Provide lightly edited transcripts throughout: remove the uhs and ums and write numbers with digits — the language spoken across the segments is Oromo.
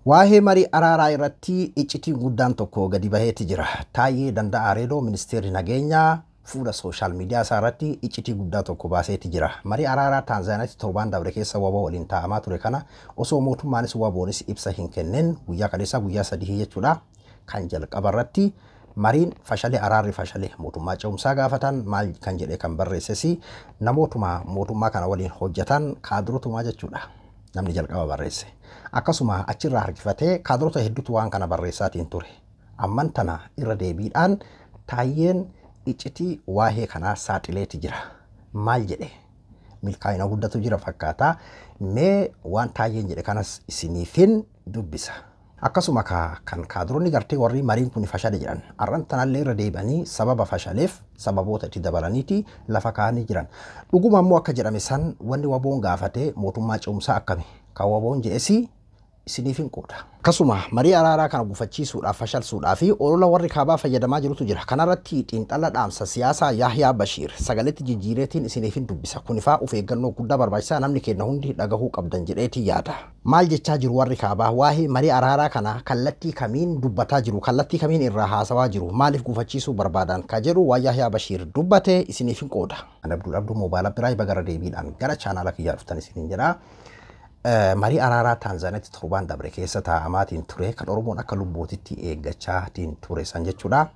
Waa'ee marii araaraa irratti iccitiin guddaan tokko gadi baheeti jira. Taayyee Danda'aa Reedoo ministeerri nageenyaa fuula social media isaa irratti iccitii guddaa tokko baaseeti jira. Marii araaraa Taanzaaniyaatti torbaan dabre keessa WBO waliin taa'amaa ture kana osoo mootummaanis WBOnis ibsa hin kennin guyyaa kaleessaa guyyaa 3 jechuudha. Kan jalqaba irratti mariin fashalee araarri fashalee mootummaa ce'umsaa gaafatan maal kan jedhee kan barreesses namootuma mootummaa kana waliin hojjetan kaadirotumaa jechuudha. Namni jalqaba barreesse. Akkasuma achirraa harkifatee kaadirota hedduutu waan kana barreessaatiin ture. Amman tana irra deebiidhaan Taayyeen iccitii waa'ee kanaa saaxileeti jira. Maal jedhe? Milkaa'ina guddatu jira fakkaata. Mee waan Taayyeen jedhe kanas isiniifin dubbisa. Akkasuma kan kaadironni gartee warri mariin kun fashale jedhan har'an tanallee irra deebi'anii sababa fashaleef sababoota itti dabalaniiti lafa kaa'anii jiran. Dhuguma immoo akka jedhame san wanni WBOn gaafate mootummaa ce'umsaa akkami? Kan WBOn jedhesi isiniif hin qooda. Akkasuma marii araaraa kana gufachiisuudhaaf fashalsuudhaaf fi olola warri kaabaa fayyadamaa jirutu jira. Kanarratti xiinxala dhaamsa siyaasaa Yahyaa Bashiir sagaletti jijjiireetiin isiniif hin dubbisa. Kunifaa of eeggannoo guddaa barbaachisaa namni keenya hundi dhagahuu qabdan jedheetii yaada. Maal jechaa jiru warri kaabaa waa'ee marii araaraa kana kallattii kamiin dubbataa jiru, kallattii kamiin irraa haasawaa jiru, maaliif gufachiisuu barbaadan ka jedhu waan Yahyaa Bashiir dubbate isiniif hin qooda. Ani Abdul Abduu moobaayila biraa bagara deebiidhaan gara chaanaala kiyyaa dhuftan isiniin jedha. Marii araaraa Taanzaaniyaatti torbaan dabre keessa taa'amaatiin ture kan Oromoon akka lubbootitti eeggachaatiin ture san jechuudha.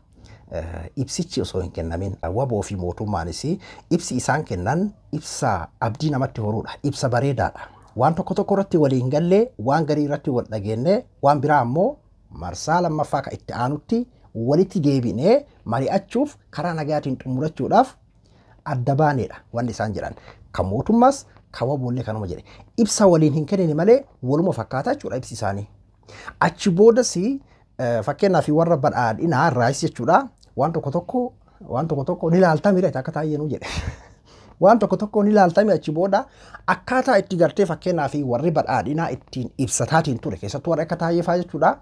Ibsichi osoo hin kennamin WBO fi mootummaanis ibsi isaan kennan ibsa abdii namatti horuudha, ibsa bareedaadha. Waan tokko tokko irratti waliin gallee, waan garii irratti wal dhageenne, waan biraa ammoo marsaa lammaffaa kan itti aanutti walitti deebinee mari'achuuf karaa nagaatiin xumurachuudhaaf adda baanedha wanni isaan jedhan. Kan mootummaas kan WBOllee kanuma jedhe. Ibsa waliin hin kennine malee waluma fakkaataa jechuudha ibsi isaanii. Achi boodas fakkeenyaaf warra badhaadhinaa irraas jechuudha waan tokko tokko waan tokko tokko ni ilaaltami akka taayyeenuu jedhe. Waan tokko tokko ni ilaaltami achi booda akkaataa itti gartee fakkeenyaaf warri badhaadhinaa ittiin ibsataatiin ture keessattuu warra akka taayyeefaa jechuudha.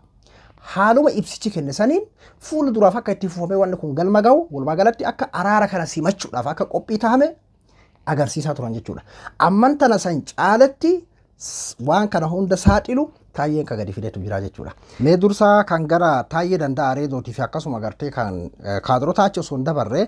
Haaluma ibsichi kenne saniin fuula duraaf akka itti fufamee wanni kun galma gahu walumaa galatti akka araara kana simachuudhaaf akka qophii taa'ame agarsiisaa turan jechuudha. Amman tana san caalatti waan kana hunda saaxilu Taayyeen kan gadi fidetu jira jechuudha. Mee dursaa kan gara Taayyee Danda'aa Reedootii fi akkasuma gartee kan kaadirota achi osoo hin dabarre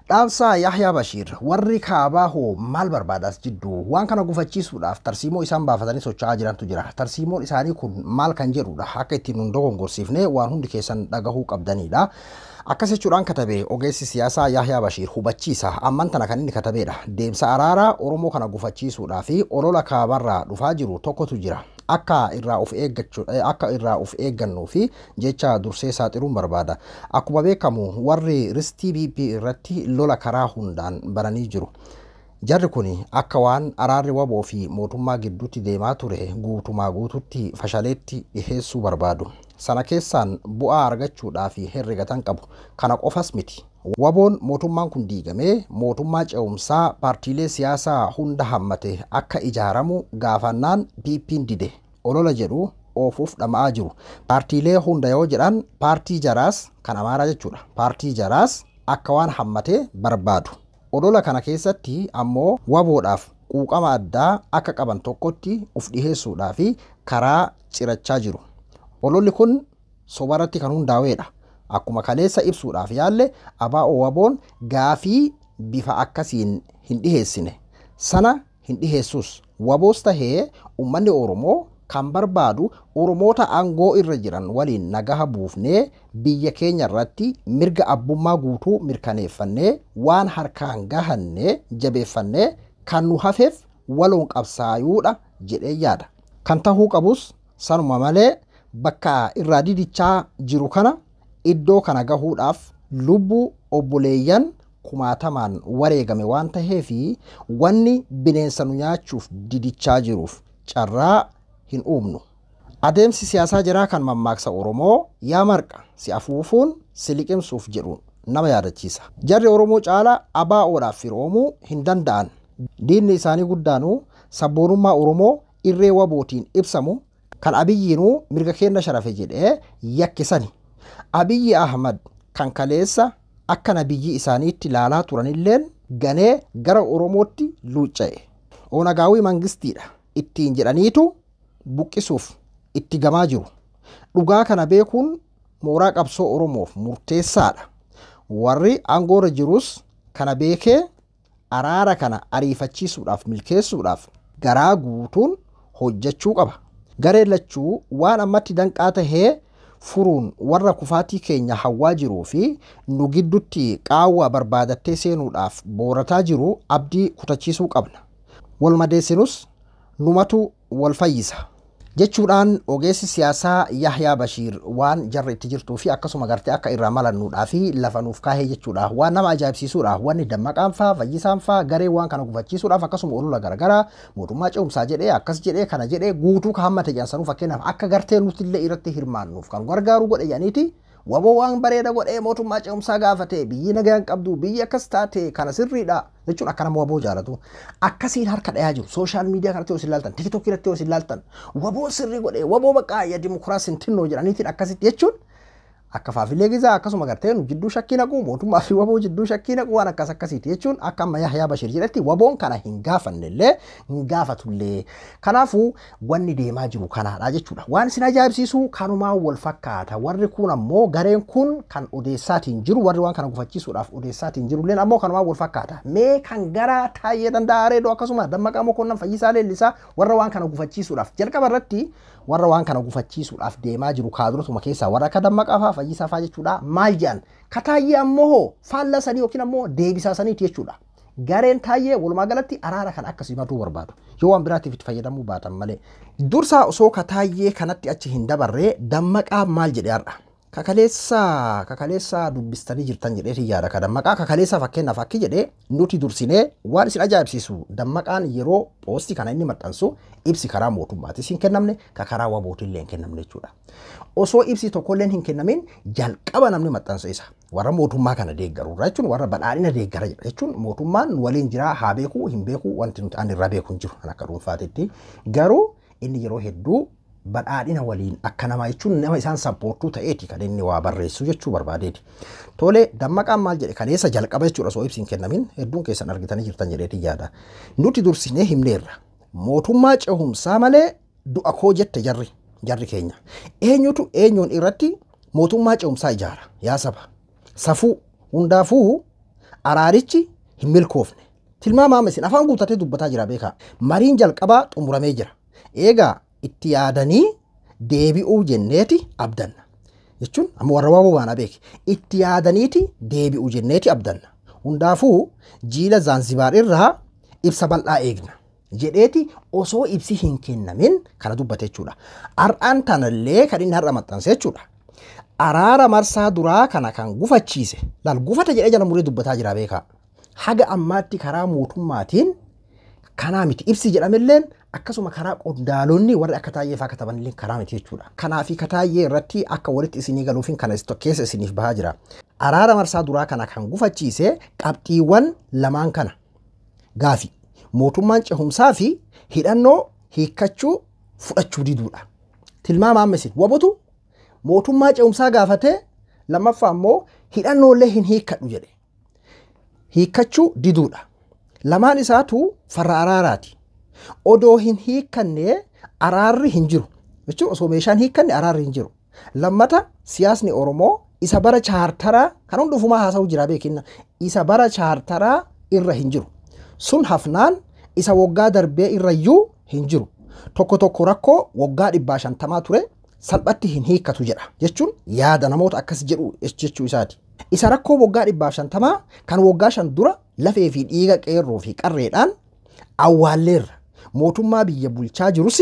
dhaamsa Yahyaa Bashiir warri kaabaa hoo maal barbaadaas jidduu waan kana gufachiisuudhaaf tarsiimoo isaan baafatanii socho'aa jirantu jira. Tarsiimoon isaanii kun maal kan jedhudha akka ittiin nun dogongorsiifne waan hundi keessan dhagahuu qabdanidha. Akkas jechuudhaan katabe ogeessi siyaasaa Yahyaa Bashiir hubachiisa amman tana kan inni katabeedha. Deemsa araaraa Oromoo kana gufachiisuudhaa fi olola kaabarraa dhufaa jiru tokkotu jira. Akka irraa of eeggachuu akka irraa of eeggannuu fi jecha dursee saaxiluun barbaada. Akkuma beekamu warri ristii BP irratti lola karaa hundaan baranii jiru. Jarri kun akka waan araarri WBO fi mootummaa gidduutti deemaa ture guutumaa guututti fashaleetti dhiheessuu barbaadu. Sana keessaan bu'aa argachuudhaaf herregatan qabu. Kana qofas miti. WBOn mootummaan kun diigamee mootummaa ce'umsaa paartiilee siyaasaa hunda hammate akka ijaaramu gaafannaan PP'n dide. Olola jedhu oofuuf dhama'aa jiru. Paartiilee hunda yoo jedhan paartii jaraas kan Amaaraa jechuudha. Paartii jaraas akka waan hammatee barbaadu. Olola kana keessatti ammoo WBOdhaaf quuqama addaa akka qaban tokkotti of dhiheessuudhaa fi karaa cirachaa jiru. Ololli kun sobarratti kan hundaa'edha. Akkuma kaleessa ibsuudhaaf yaalle ABO WBOn gaafii bifa akkasiin hin dhiheessine. Sana hin dhiheessus. WBOs tahee uummanni Oromoo kan barbaadu Oromoota aangoo irra jiran waliin nagaha buufnee biyya keenya irratti mirga abbummaa guutuu mirkaneeffannee waan harkaan gahanne jabeeffannee kan nu hafeef waloon qabsaayuudha jedhee yaada. Kan tahuu qabus sanuma malee bakka irraa didichaa jiru kana iddoo kana gahuudhaaf lubbuu obboleeyyan kumaatamaan wareegame waan taheefi wanni bineensa nu nyaachuuf didichaa jiruuf carraa hin uumnu. Adeemsi siyaasaa jiraa kan mammaaksa Oromoo yaa marqa si afuufuun si liqimsuuf jedhu nama yaadachiisa. Jarri Oromoo caalaa ABOdhaaf firoomuu hin danda'an. Diinni isaanii guddaanuu sabboonummaa Oromoo irree WBOtiin ibsamu kan Abiyyiinuu mirga keenya sharafe jedhee yakkisani. Abiyyi Ahmad kan kaleessa akka nabiyyi isaaniitti ilaalaa turanilleen ganee gara Oromootti luucca'e. Oonagaawii mangistiidha ittiin jedhaniitu buqqisuuf itti gamaa jiru. Dhugaa kana beekuun mooraa qabsoo Oromoof murteessaadha. Warri aangoorra jirus kana beekee araara kana ariifachiisuudhaaf milkeessuudhaaf garaa guutuun hojjechuu qaba. Gareen lachuu waan ammatti danqaa tahee furuun warra kufaatii keenya hawwaa jiruu fi nu gidduutti qaawwa barbaadattee seenuudhaaf boorataa jiru abdii kutachiisuu qabna. Wal madeessinus numatu wal fayyisa. Jechuudhaan ogeessi siyaasaa Yahyaa Bashiir waan jarri itti jirtuu fi akkasuma gartee akka irraa malannuudhaa fi lafa nuuf kaahee jechuudha. Waan nama ajaa'ibsiisuudha. Wanni Dammaqaan faa, Fayyisaan faa garee waan kana gufachiisuudhaaf akkasuma olola garaagaraa mootummaa ce'umsaa jedhee akkas jedhee kana jedhee guutuu ka hammate jedhan fakkeenyaaf akka gartee nuti illee irratti hirmaannuuf kan gargaaru godhe jedhaniiti. Waboo waan bareeda godhee mootummaa ce'umsaa gaafate, biyyi nagaan qabdu, biyyi akkas taate, kana sirriidha jechuun akka nama waboo jaalatu akkasiin harka dhayaa jiru. Social media kanatti yoo isin ilaaltan, TikTokii irratti yoo isin ilaaltan, waboo sirrii godhee, waboo baqaa ya dimokiraasiin tinnoo jedhaniitiin akkasitti jechuun akka faafilee gizaa akkasuma gartee nu jidduu shakkii naqu, mootummaa fi waboo jidduu shakkii naqu, waan akkas akkasiiti jechuun akka amma Yahyaa Bashir jedhetti waboon kana hin gaafannellee hin gaafatullee. Kanaafuu wanni deemaa jiru kanaadha jechuudha. Waan isin ajaa'ibsiisu kanumaan wal fakkaata. Warri kun ammoo gareen kun kan odeessaatiin jiru, warri waan kana gufachiisuudhaaf odeessaatiin jirulleen ammoo kanumaan wal fakkaata. Mee kan gara Taayyee Danda'aa Areedoo akkasuma Dammaqaa Mokonnan, Fayyisaa Leellisaa, warra waan kana gufachiisuudhaaf jalqaba irratti warra waan kana gufachiisuudhaaf deemaa jiru kaadurotuma keessaa warra akka Dammaqaa fa'aa, Fayyisaa fa'aa jechuudha. Maal jedhan? Ka Taayyee ammoo hoo faallaa sanii yookiin ammoo deebisaa saniiti jechuudha. Gareen Taayyee walumaa galatti araara kana akka simatuu barbaadu. Yoo waan biraatiif itti fayyadamuu baatan malee. Dursaa osoo ka Taayyee kanatti achi hin dabarree Dammaqaa maal jedhe har'a? Kakaleessa dubbistanii jirtan jedhee yaada ka Dammaqaa. Kakaleessa fakkeenyaaf akki jedhee, nuti dursinee, waan isin ajaa'ibsiisu Dammaqaan yeroo poostii kana inni maxxansu ibsi karaa mootummaatis hin kennamne, ka karaa wabootillee hin kennamne jechuudha. Osoo ibsi tokkollee hin kennamin jalqaba namni maxxansu isa. Warra mootummaa kana deeggaru jechuun warra badhaadhina deeggara jechuun mootummaan waliin jiraa haa beeku hin beeku, wanti nuti ani irraa beeku hin jiru kan akka dhuunfaatitti. Garuu inni yeroo hedduu badhaadhina waliin akka namaa jechuun nama isaan sappoortuu ta'eeti kan inni waa barreessu jechuu barbaadeeti. Tole, Dammaqaan maal jedhe kaleessa jalqaba jechuudha, osoo ibsi hin kennamin hedduun keessan argitanii jirtan jedheeti yaada. Nuti dursinee himneerra. Mootummaa cehumsaa malee du'a koo jette jarri keenya. Eenyutu eenyuun irratti mootummaa cehumsaa ijaara yaa saba? Safuu hundaafuu araarichi hin milkoofne. Tilmaama isin afaan guutatee dubbataa jira beekaa. Mariin jalqabaa xumuramee jira. Eegaa itti yaadanii deebi'uu jenneeti abdanna. Jechuun amma warra waboo baana beeke. Itti yaadaniiti deebi'uu jenneeti abdanna. Hundaafuu jiila Zaanzibaar irraa ibsa bal'aa eegna. Jedheeti osoo ibsi hin kennamin kana dubbate jechuudha. Har'aan tanallee kan inni har'a maxxanse jechuudha. Araara marsaa duraa kana kan gufachiise. Laal, gufata jedhee jala muree dubbataa jira beekaa. Haga ammaatti karaa mootummaatiin kanaa miti ibsi jedhamilleen, akkasuma karaa qondaalonni warri akka Taayyee fa'aa katabanillee karaa miti jechuudha. Kanaafi Kataayyee irratti akka walitti isinii galuufin kana keessa isiniif bahaa jira. Araara marsaa duraa kana kan gufachiise qabxiiwwan lamaan kana. Gaafi mootummaan cehumsaa fi hidhannoo hiikkachuu fudhachuu diduudha. Tilmaama amma isin wabotu mootummaa cehumsaa gaafatee, lammaffaa immoo hidhannoolee hin hiikkadhu jedhe. Hiikkachuu diduudha. Lamaan isaatu farra araaraati. Odoo hin hiikkanne araarri hin jiru. Jechuun osoo meeshaan hiikkanne araarri hin jiru. Lammata siyaasni Oromoo isa bara chaartaraa kan hundufumaa haasa'u jira beekinna. Isa bara chaartaraa irra hin jiru. Sun hafnaan isa waggaa darbee irrayyuu hin jiru. Tokko tokko rakkoo waggaa 150 ture salphatti hin hiikkatu jedha jechuun yaada namoota akkas jedhu jechuu isaati. Isa rakkoo waggaa 150 kan waggaa 5 dura lafee fi dhiiga qeerroo fi qarreedhaan awwaalleerra. Mootummaa biyya bulchaa jirus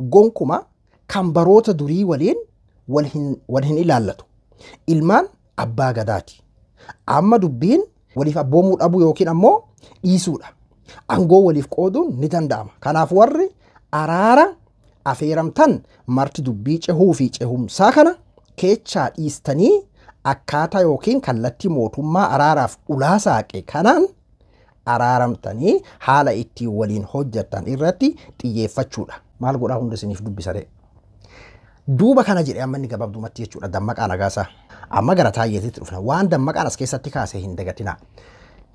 gonkuma kan baroota durii waliin wal hin ilaallatu. Ilmaan abbaa gadaati. Amma dubbiin waliif abboomuu dhabuu yookiin ammoo dhiisuudha. Aangoo waliif qooduun ni danda'ama. Kanaaf warri araara afeeramtan marti dubbii cehuu fi cehumsaa kana keechaa dhiistanii akkaataa yookiin kallattii mootummaa araaraaf ulaa saaqe kanaan araaramtanii haala ittiin waliin hojjetan irratti xiyyeeffachuudha. Maal godhaa hunda isiniif dubbisaree? Duuba kana jedhee amma inni gabaabdumatti jechuudha Dammaqaa Nagaasaa. Amma gara Taayyeetitti dhufna. Waan Dammaqaan as keessatti kaase hin dagatinaa.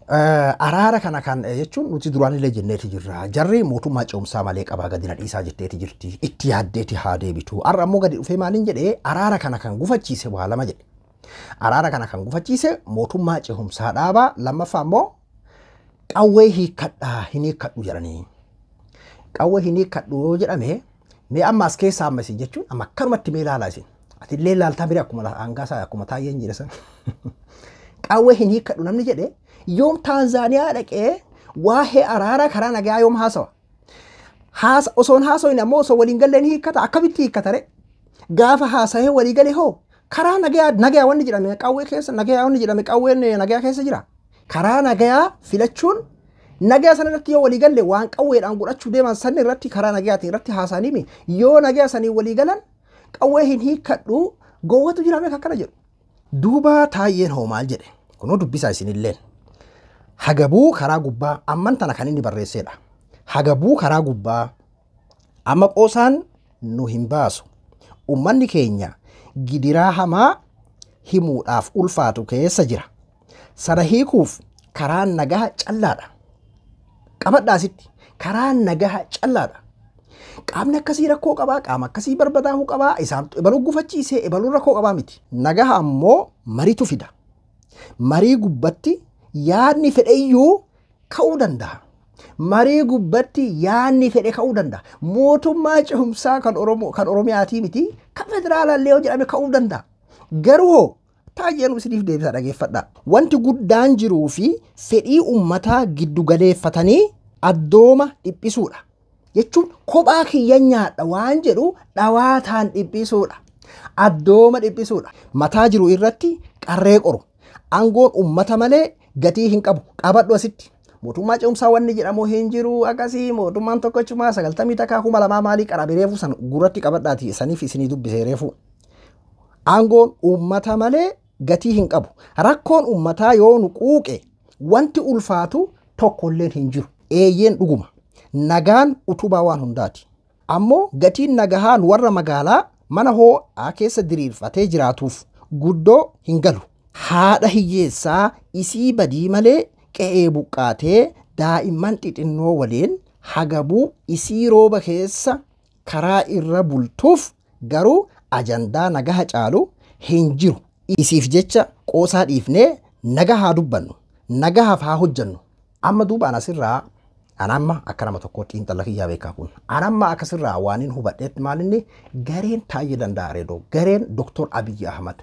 Araara kana kan jechuun nuti duraan illee jenneeti jirra. Jarri mootummaa ce'umsaa malee qabaa gadi na dhiisaa jetteeti jirti. Itti yaaddeeti haa deebitu. Har'a ammoo gadi dhufee maaliin jedhee araara kana kan gufachiise waa lama jedhe. Araara kana kan gufachiise mootummaa ce'umsaa dhaabaa, lammaffaa immoo qawwee hiikkadhaa hin hiikkadhu jedhanii. Qawwee hin hiikkadhu yoo jedhame mee amma as keessaa amma isin jechuun amma akkanumatti mee ilaalaa isin. Ati illee ilaaltaa bira akkuma hangaasaa akkuma taayyeen jedhe sana. Qawwee hin hiikkadhu namni jedhe yoom Taanzaaniyaa dhaqee waa'ee araaraa karaa nagaa yoom haasawa? Haasa osoon haasawin ammoo osoo waliin gallee ni hiikkata, akkamitti hiikkata ree? Gaafa haasa'ee walii galee hoo karaa nagaa nagaa wanni jedhame qawwee keessa nagaa wanni jedhame qawween nagaa keessa jira. Karaa nagaa filachuun nagaa sana irratti yoo walii galle waan qawweedhaan godhachuu deeman sanni irratti karaa nagaatiin irratti haasa'anii yoo nagaa sanii walii galan qawwee hin hiikkadhu gowwatu jira meeqa akkana jedhu. Duuba taayyeen hoo maal jedhe? Kunoo dubbisaa isinilleen. Hagabuu karaa gubbaa amman tana kan inni barreessedha. Hagabuu karaa gubbaa amma qoosaan nu hin baasu. Ummanni keenya gidiraa hamaa himuudhaaf ulfaatu keessa jira. Sana hiikuuf karaan nagaa callaadha. Qabadhaa asitti karaan nagaa callaadha. Qaamni akkasii rakkoo qabaa, qaama akkasii barbadaa'uu qabaa, isaan ebaluu gufachiisee ebaluu rakkoo qabaa miti. Nagaha ammoo mariitu fida. Marii gubbatti yaadni fedheyyuu ka'uu danda'a. Marii gubbatti yaadni fedhe ka'uu danda'a. Mootummaa cehumsaa kan Oromoo kan Oromiyaatii miti kan federaalaallee yoo jedhame ka'uu danda'a. Garuu hoo taayyeen isiniif deebisaa dhageeffadhaa. Wanti guddaan jiruu fi fedhii uummataa giddu galeeffatanii addooma dhiphisuudha. Jechuun kophaa kiyya nyaadha waan jedhu dhawaataan dhiphisuudha. Addooma dhiphisuudha. Mataa jiru irratti qarree qoru. Aangoon uummata malee gatii hin qabu. Qabadhu asitti. Mootummaa ce'umsaa wanni jedhamu hin jiru akkasii mootummaan tokkochumaa 91 2000 maalii qarabe reefu san gurratti qabadhaati saniif isinii dubbisee reefu. Aangoon uummata malee gatii hin qabu. Rakkoon uummataa yoo nu quuqe wanti ulfaatu tokkolleen hin jiru. Eeyyeen dhuguma. Nagaan utubaa waan hundaati. Ammoo gatiin nagahaan warra magaalaa mana hoo'aa keessa diriirfatee jiraatuuf guddoo hin galu. Haadha hiyyeessaa isii badii malee qe'ee buqqaatee daa'imman xixinnoo waliin hagabuu isii rooba keessa karaa irra bultuuf garuu ajandaa nagaha caalu hin jiru. Isiif jecha qoosaa dhiifnee naga haa dubbannu, nagahaaf haa hojjannu. Amma duuba asirraa an amma akka nama tokko xiinxala kiyyaa beekaa kun. An amma akkasirraa waan hin hubadheetti maalinni gareen Taayyee Danda'aa Reedoo, gareen Dr. Abiyyi Ahmad,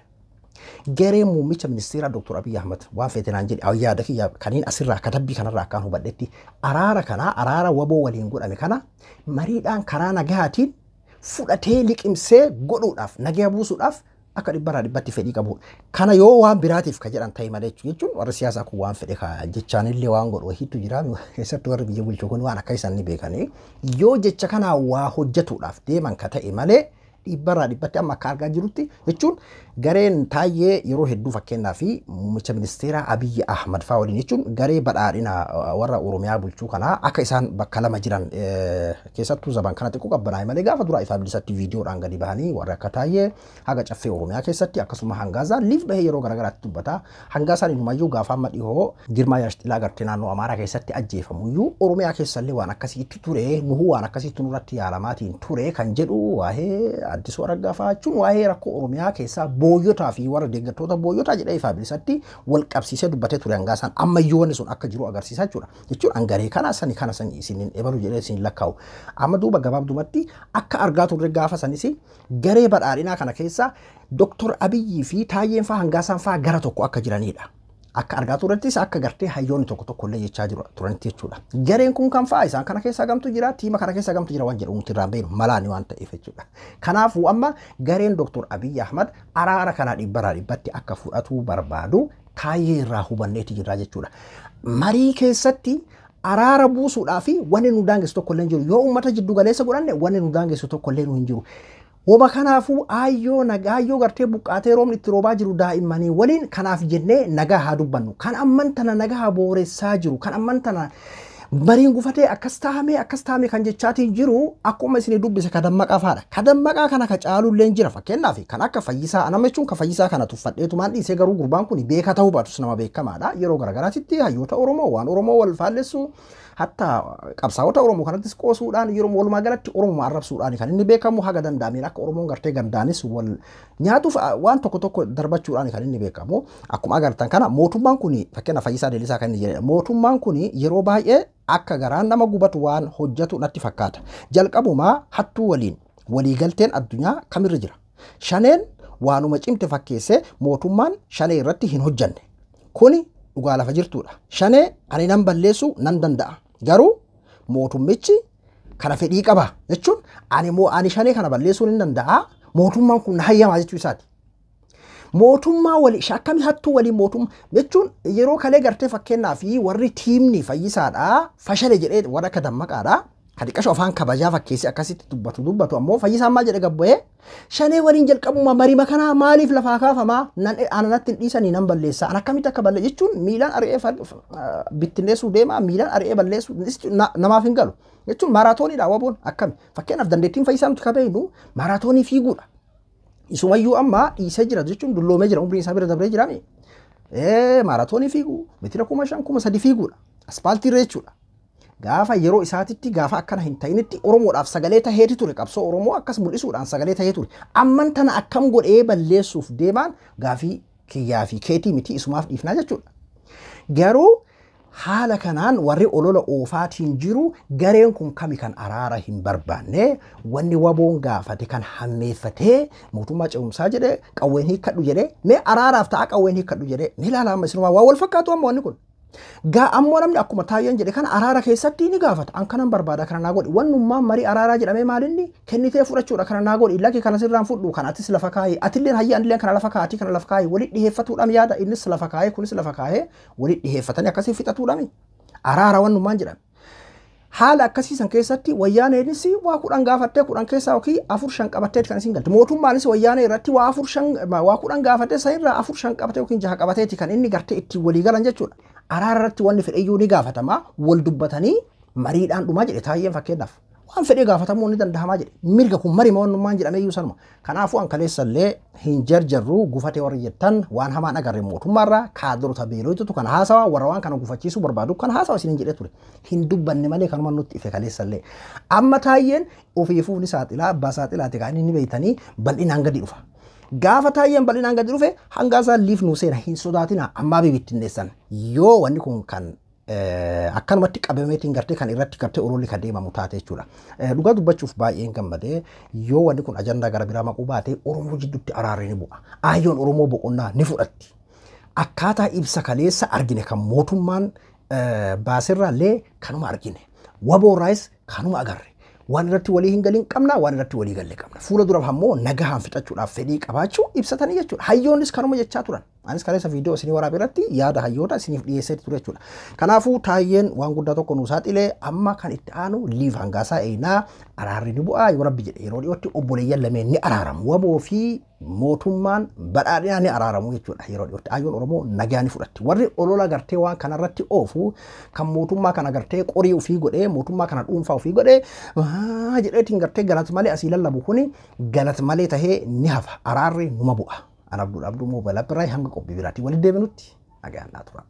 gareen muummicha ministeeraa Dr. Abiyyi Ahmad waan feete naan jedhe yaada kiyyaa kaniin asirraa katabbii kanarraa akkaan hubadhetti araara kana araara waboo waliin godhame kana mariidhaan karaa nagahaatiin fudhatee liqimsee godhuudhaaf nagaa buusuudhaaf akka dhibbarraa dhibbatti fedhii qabu. Kana yoo waan biraatiif ka jedhan ta'e malee jechuun warri siyaasaa kun waan fedhe ka jechaanillee waan godhu wahiitu jira keessattuu warri biyya bulchu kun waan akka isaan ni beekanii yoo jecha kanaa waa hojjetuudhaaf deeman ka ta'e malee dhibbarraa dhibbatti amma akka argaa jirutti jechuun gareen taayyee yeroo hedduu fakkeenyaa fi muummicha ministeeraa Abiyyi Ahmad fa'aa waliin jechuun garee badhaadhina warra Oromiyaa bulchuu kanaa akka isaan bakka lama jiran keessattuu zaban kana xiqqoo qabbanaa'e malee gaafa duraa ifaa bilisatti viidiyoodhaan gadi bahanii warra akka taayyee haga caffee Oromiyaa keessatti akkasuma hangaasaan liif bahee yeroo garaagaraatti dubbata. Hangaasaan inumayyuu gaafa amma dhihoo Girmaa Yaashxilaa gartee naannoo Amaaraa keessatti ajjeefamuyyuu Oromiyaa keessallee waan akkasiitti ture nuhuu waan akkasiitti nurratti yaalamaatiin ture kan jedhu waa'ee Addisuu Araggaa fa'aa jechuun waa'ee rakkoo Oromiyaa keessaa booyyotaa fi warra deeggartoota booyyotaa jedhee ifaa bilisatti wal qabsiisee dubbatee ture hangaasaan ammayyuu wanni sun akka jiru agarsiisaa jechuudha. Jechuun hangaree kana sani kana sani isiniin ebalu jedhee isin lakkaa'u. Amma duuba gabaabdumatti akka argaa turre gaafa sanis garee badhaadhinaa kana keessa Dr. Abiyyii fi Taayyeen fa'aa hangaasaan fa'aa gara tokko akka jiranidha. Akka argaa turrettis akka gartee hayyoonni tokko tokko illee jechaa jiru turanitti jechuudha. Gareen kun kan fa'aa isaan kana keessa gamtu jira, tiima kana keessa gamtu jira waan jedhu nuti irraan beeknu malaani waan ta'eef jechuudha. Kanaafuu amma gareen Dr. Abiyyi Ahmad araara kana dhibbarraa dhibbatti akka fudhatuu barbaadu Taayyee irraa hubanneeti jirra jechuudha. Marii keessatti araara buusuudhaa fi wanni nu daangessu tokko illee hin jiru. Yoo uummata jiddu galeessa godhanne wanni nu daangessu tokko illee hin jiru. Woma kanaafuu aayyoo nagaa gartee buqqaatee roobni itti roobaa jiru daa'immanii waliin kanaaf jennee nagaa haa dubbannu. Kan amman tana nagaa booressaa jiru, kan amman tana Mariin gufatee akkas taa'ame kan jechaatiin jiru akkuma isin dubbise ka Dammaqaa fa'aadha. Ka Dammaqaa kana ka caalullee jira fakkeenyaaf kan akka Fayyisaa anama jechuun ka Fayyisaa kana tuffadheetumaan dhiisee garuu gurbaan kun beekaa ta'uu baatus nama beekamaadha. Yeroo garaagaraatitti hayyoota Oromoo waan Oromoo wal faallessu hatta qabsaa'ota Oromoo kanattis qoosuudhaan yeroo walumaa galatti Oromoo arrabsuudhaan kan inni beekamu haga danda'ameen akka Oromoon gartee gandaanis wal nyaatuuf waan tokko tokko darbachuudhaan kan inni beekamu. Akkuma agartan kana mootummaan kun fakkeenya Fayyisaa Leellisaa kan inni jedhedha. Mootummaan kun yeroo baay'ee akka garaan nama gubatu waan hojjetu natti fakkaata. Jalqabumaa hattuu waliin waliigalteen addunyaa kamirra jira. Shaneen waanuma cimte fakkeessee mootummaan shanee irratti hin hojjanne. Kuni dhugaa lafa jirtudha. Shanee ani nan balleessuu nan danda'a. Garuu mootummichi kana fedhii qaba jechuun ani shanee kana balleessuu nan danda'a. Mootummaan kun na hayyamaa jechuu isaati. Mootummaa walii akkamii hattuu walii mootummaa jechuun yeroo kalee gartee fakkeenyaa fi warri tiimni Fayyisaadhaa fashale jedhee warra akka Dammaqaadhaa kan xiqqasho afaan kabajaa fakkeessee akkasitti dubbatu ammoo Fayyisaan maal jedhe gabbu'ee shanee waliin jalqabuma marii makanaa maaliif lafaa kaafamaa nan ananatti hin dhiisanii nan balleessaa an akkamitti akka ballee jechuun miilaan ari'ee bittinneessuu deemaa miilaan ari'ee balleessuu namaaf hin galu jechuun maaraatooniidha waboon akkami fakkeenyaaf dandeettiin Fayyisaa nuti kabajnu maaraatoonii fiiguudha. Isumayyuu amma dhiisee jira jechuun dulloomee jira umriin isaa bira dabree jiraame. Maaraatoonii fiigu meetira 5,000 3,000 fiiguudha. Aspaaltiirra jechuudha. Gaafa yeroo isaatitti gaafa akkana hin ta'initti Oromoodhaaf sagalee taheeti ture qabsoo Oromoo akkas mul'isuudhaan sagalee tahee ture. Amman tana akkam godhee balleessuuf deemaan gaafii kiyyaa fi keetii miti isumaaf dhiifnaa jechuudha. Garuu haala kanaan warri olola oofaatiin jiru gareen kun kami kan araara hin barbaanne wanni waboon gaafate kan hammeeffatee mootummaa ce'umsaa jedhee qawween hiikkadhu jedhee mee araaraaf ta'a qawween hiikkadhu jedhee mee ilaalaa amma isinumaa waa wal fakkaatu amma wanni kun. Gaa ammoo namni akkuma Taayyeen jedhe kana araara keessatti ni gaafata. An kanan barbaada kana naa godhi. Wannummaan marii araaraa jedhamee maalinni kennitee fudhachuudha kana naa godhi. Lakki kana sirraan fudhu kana atis lafa kaayi. Atilleen hayya anilleen kana lafa kaa'ati kana lafa kaayi. Walitti dhiheeffatuudhaan yaada innis lafa kaayee kunis lafa kaayee walitti dhiheeffatanii akkasii fixatuudhaan araara wannummaan jedhame. Haala akkasiisan keessatti wayyaaneenis waa 10 gaafattee 10 keessaa yookiin 4 5 qabattee kan isin galte. Mootummaanis wayyaanee irratti waa 4 5 waa 10 gaafattee sanirraa 4 5 qabatee yookiin 6 qabateeti kan inni gartee ittiin walii galan jechuudha. Araara irratti wanni fedheyyuu ni gaafatama wal dubbatanii mariidhaan dhumaa jedhe Taayyeen fakkeenyaaf. Waan fedhee gaafatamuu ni danda'amaa jedhe. Mirga kun marii wannummaan jedhamee iyyuu sanuma. Kanaafuu an kaleessallee hin jarjarru gufatee warri jettan waan hamaan agarre mootummaarraa kaadrota beeloytutu kan haasawaa warra waan kana gufachiisuu barbaadu kan haasawa isiniin jedhee ture. Hin dubbanne malee kanuma nutti ife kaleessallee. Amma Taayyeen ofiifuu ni saaxilaa abbaa saaxilaati kan inni beeytanii bal'inaan gadi dhufa. Gaafa Taayyeen bal'inaan gadi dhufe hanga isaan liif nuu seena hin sodaatina ammaa bibittinneessan yoo wanni kun kan akkanumatti qabameetiin gartee kan irratti gartee ololli kan deemamu taate jechuudha. Dhugaa dubbachuuf baay'een gammadee yoo wanni kun ajandaa gara biraa maquu baate Oromoo jidduutti araarri ni bu'a. Aayyoon Oromoo boqonnaa ni fudhatti. Akkaataa ibsa kaleessa argine kan mootummaan baasirraallee kanuma argine. Waboorraayis kanuma agarre. Waan irratti walii hin galin qabna, waan irratti walii galle qabna. Fuula duraaf ammoo nagahaan fixachuudhaaf fedhii qabaachuu ibsatanii jechuudha. Hayyoonnis kanuma jechaa turan. Anis kaleessa viidiyoo isinii waraabee irratti yaada hayyoota isiniif dhiyeessee ture jechuudha. Kanaafuu Taayyeen waan guddaa tokko nuu saaxilee amma kan itti aanu liif hangaasaa eenaa araarri ni bu'aa yoo rabbi jedhe yeroo dhiyootti obboleeyyan lameen ni araaramu. Waboo fi mootummaan badhaadhinaa ni araaramu jechuudha yeroo dhiyootti. Ayyoon Oromoo nagaa ni fudhatti. Warri olola gartee waan kanarratti oofu kan mootummaa kana gartee qorii ofii godhee mootummaa kana dhuunfaa ofii godhee jedheetiin gartee galat malee asii lallabu kuni galat malee tahee ni hafa. Araarri numa bu'a. An Abdul Abduu Moobala biraa hanga qophii biraatiin walitti deebinutti nagaan naa tura.